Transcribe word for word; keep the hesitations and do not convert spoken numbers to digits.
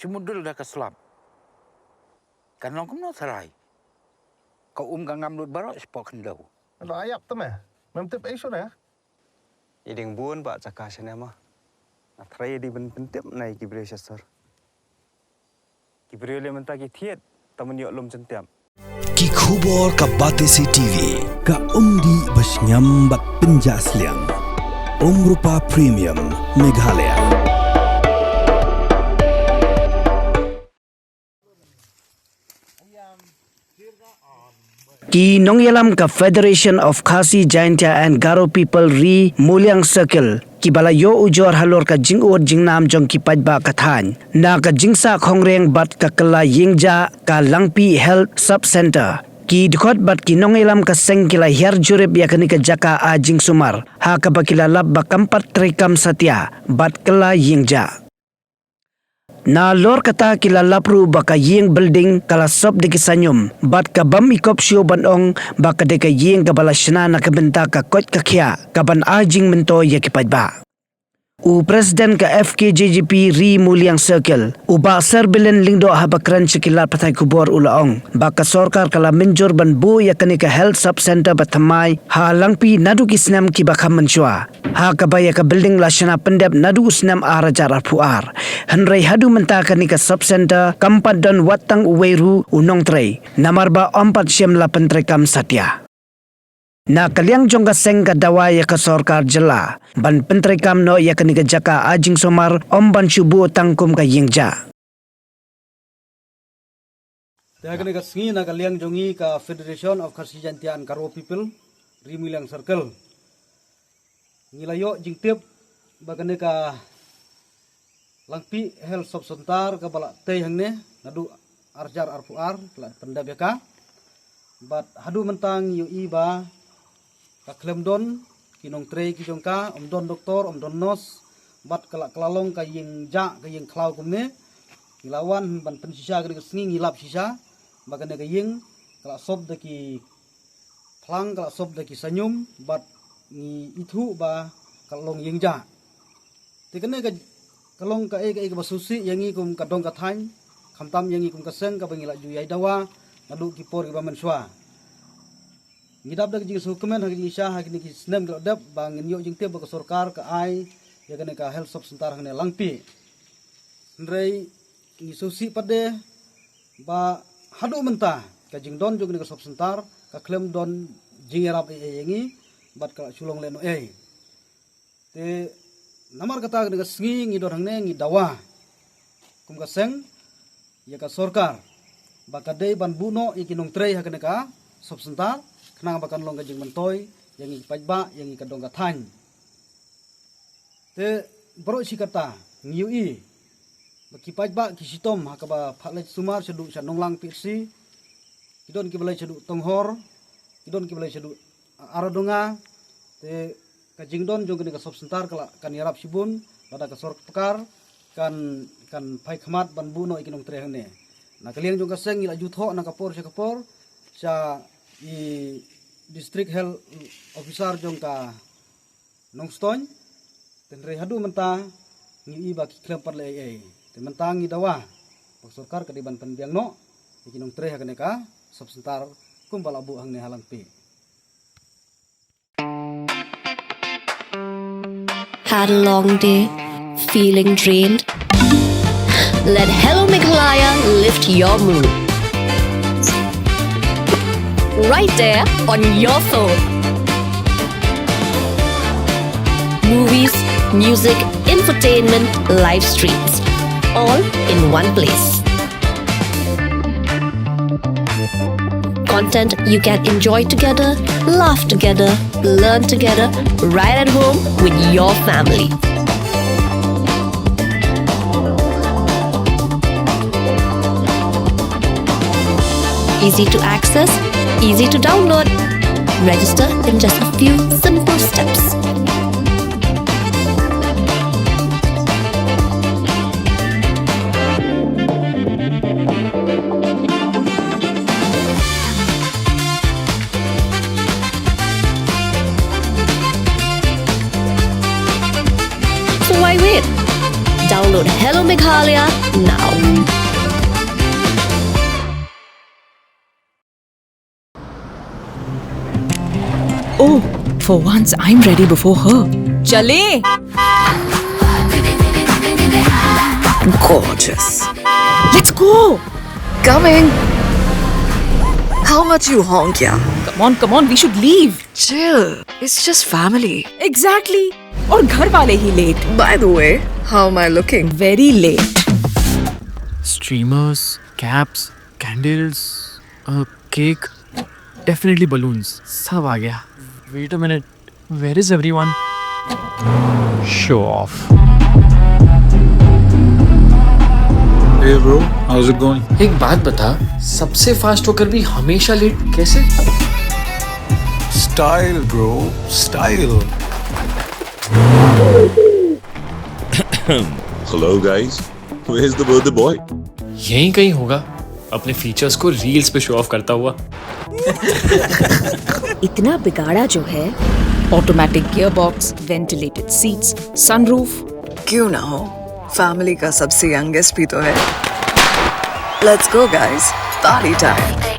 Te mudul da ka slap. Kan long kumno tharai. Ka um ka ngam lut baroh shapoh khyndew. Lo ayap te me. Mem tip ei shuh ne. I ding bun ba jaka shane ma. Nga tharai i ding ban pyntip na i ki briew sha sor. Ki briew le mynta ki thied ta man ïoh lum jyntiap. Ki khubor ka Batesi T V, ka umdih ba shngiam bad pynjah sliang. Umrupa Premium, Meghalaya. Ki nongïalam ka Federation of Khasi Jaintia and Garo People Ri Muliang Circle, kiba la ïoh ujor halor ka jingud jingnam jong ki paidbah ka thaiñ na ka jingsah khongriang bad ka kylla ïingjah ka Langpih Health Sub Centre. Ki dkhot bad ki nongïalam ka seng ki la hiar jurip ïa kane ka jaka ai jingsumar, ha kaba ki la lap ba kam pat treikam satia bad kylla ïingjah. Nalor kata ki la lap ruh ba ka ïing building ka la sop da ki saiñum, bad ka bym i kop shuh ban ong ba ka dei ka ïing kaba la shna na ka bynta ka koit ka khiah, kaban ai jingmyntoi ïa ki paidbah. U President ka F K J G P Ri Muliang Circle, u Bah Serbilin Lyngdoh, haba kren sha ki lad pathai khubor u la ong ba ka sorkar ka la mynjur ban buh ïa kane ka Health Sub Centre ba thymmai ha Langpih naduh ki snem kiba kham mynshuwa. Ha kaba ïa ka building la shna pyndep naduh u snem ar hajar arphew ar. Hynrei haduh mynta kane ka sub center kam pat don wat tang uwei ruh u nongtrei, namar ba ym pat shym la pyntreikam satia. Na ka liang jong ka seng ka dawa ïa ka sorkar jylla ban pyntreikam noh ïa kane ka jaka ai jingsumar, ym ban shu buh tang kum ka ïingjah. Te ha kane ka sngi na ka liang jong ngi ka Federation of Khasi Jaintia and Garo People, Ri Muliang Circle, ngi la ïoh jingtip ba kane ka Langpih Health Sub Center kaba la tei hangne naduh ar hajar arphew ar ka la pyndep ïa ka. Bad haduh mynta ngi ïohi ba ka khlem don ki nongtrei ki jong ka, ym don doktor, ym don nurse, bad ka la, ka la long ka ïing jah, ka ïing khlaw kumne. Ngi la wan ban pynshisha kane ka sngi, ngi lap shisha ba kane ka ïing ka la sop da ki khlang, ka la sop da ki saiñum, bad ngi ithuh ba ka la long ïing jah. Te kane ka, ka long kaei kaei kaba sngewsih ïa ngi kum ka dong ka thaiñ, khamtam ïa ngi kum ka seng kaba ngi la ju ïai dawa naduh ki por kiba mynshuwa. Ngi dap da ka jingsngewkmen ha ka jingshisha ha kine ki snem ki la dep ba ngin ïoh jingtip ba ka sorkar ka ai ïa kane ka health sub center hangne Langpih. Hynrei ngi sngewsih pat de ba haduh mynta ka jingdon jong kane ka sub center ka khlem don jingïarap ei ei ïa ngi, bad ka la shu long lehnohei. Te namar kata kane ka sngi ngi don hangne ngi dawa kum ka seng ïa ka sorkar ba ka dei ban buh noh ïa ki nongtrei ha kane ka sub center, khnang ba kan long ka jingmyntoi ïa ngi ki paidbah, ïa ngi ka dong ka thaiñ. Te baroh shi katta ngi ïohi ba ki paidbah ki shitom ha kaba phah leit sumar shaduh sha Nonglang P H C, ki don kiba leit shaduh Tonghor, ki don kiba leit shaduh Aradonga. Te ka jingdon jong kane ka sub center ka la kan ïarap shibun, lada ka sorkar kan, kan phai khmat ban buh noh ïa ki nongtrei hangne. Na ka liang jong ka seng ngi la ju thoh na ka por sha ka por sha i District Health Officer jong ka Nongstoiñ. Te hynrei haduh mynta ngi ïohi ba ki khlem pat leh ei ei. Te mynta ngi dawa ba ka sorkar ka dei ban pynbiang noh ïa ki nongtrei ha kane ka sub center kumba la buh hangne ha Langpih. Had a long day? Feeling drained? Let Hello Meghalaya lift your mood. Right there on your phone. Movies, music, infotainment, live streams, all in one place. Content you can enjoy together, laugh together, learn together, right at home with your family. Easy to access, easy to download. Register in just a few simple steps. So why wait? Download Hello Meghalaya now. For once, I'm ready before her. चले। Gorgeous. Let's go. Coming. How much you honk, yeah? Come on, come on, we should leave. Chill. It's just family. Exactly. और घर वाले ही late. By the way, how am I looking? Very late. Streamers, caps, candles, a cake, definitely balloons. सब आ गया. Wait a minute. Where is everyone? Show off. Hey bro, how's it going? एक बात बता, सबसे फास्ट होकर भी हमेशा लेट कैसे? Style, bro, style. Hello, guys. Where's the birthday boy? यहीं कहीं होगा, अपने फीचर्स को रील्स पे शो ऑफ करता हुआ. इतना बिगाड़ा जो है. Automatic gearbox, ventilated seats, sunroof. क्यों ना हो, फैमिली का सबसे यंगेस्ट भी तो है. Let's go guys, party time.